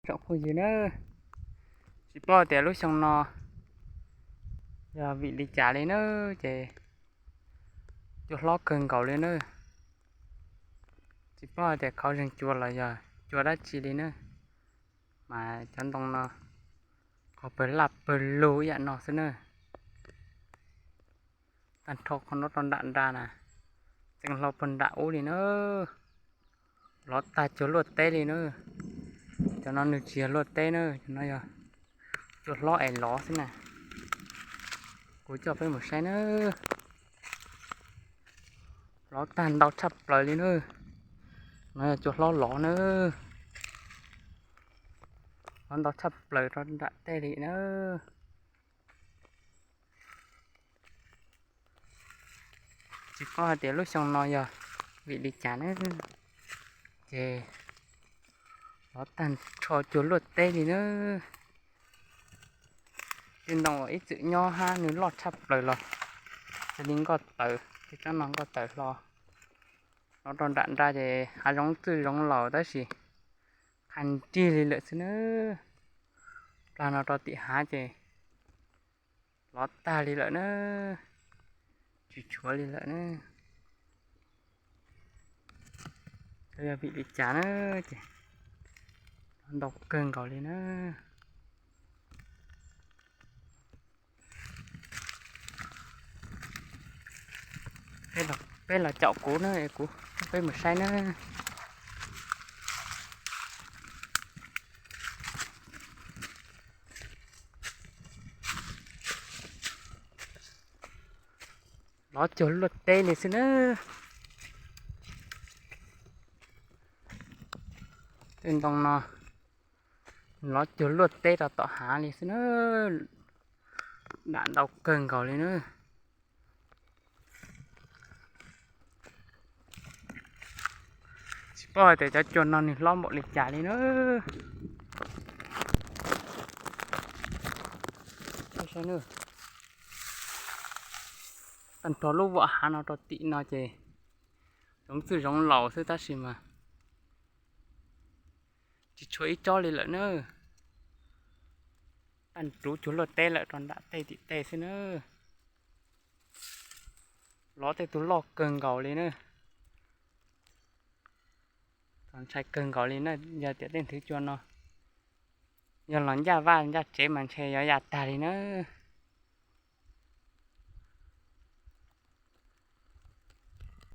Tsoom phooj ywg na, tsis paub tias lub xyoo no yog vim li cas li na, ces cua hlob kawg nkaus li na. Tsis paub hais tias khov zeeg cua los yog cua dab tsi li na, mas cov ntoo no qhov pawg laj pawg lug ib yam no xwb na. Tag nrho qhov no rau nram nra na, txeev hlo puag nram ub li na. Lov tag cuag luaj teb li na. Cov no nws tsis yog luaj teb na, cov no yog cua hlob es lov xwb na. Kuv coj peb mus saib na. Lov tag ntau tshaj plaws li na. No yog cua hlob lov na. Lov ntau tshaj plaws rau nram tej li na. Tsis paub hais tias lub xyoo no yog vim li cas na, ces lov tag nrho cuag luaj teb li na. Tej ntoo uas ib txwm nyob hab nws loj tshaj plaws los cia li nkoj tawm, tej tsob no nkoj tawm hlo. Lov rau nram nra ces hav zoov txwj zoov laus tab sis qha nrig li lawm xwb na. Plag no rau tim hav ces lov tag li lawm na, tsis tshuav li lawm na. Yog vim li cas na, ces ntau kawg nkaus li na. Peb los caum kuv na, kuv coj peb mus saib na. Lov cuag luaj teb li xwb na. Tej ntoo no lov cuag luaj teb rau tom hav li xwb na. Dam ntau kawg nkaus li na. Tsis paub hais tias cov cua no nws hlob npaum li cas li na. Tag nrho lub vam hav no rau tim no ces zoov txwj zoov laus xwb tab sis mas tsis tshuav ib tsob li lawm na. Tag nrho cuag luaj teb lawm rau nram tej tim tej xwb na. Lov tej tug loj kawg nkaus li na. Txaus ntshai kawg nkaus li na, yog tias tej nthwv cua no yog los ncaj vaj ncaj tsev mas ntshe yuav ya tag li na.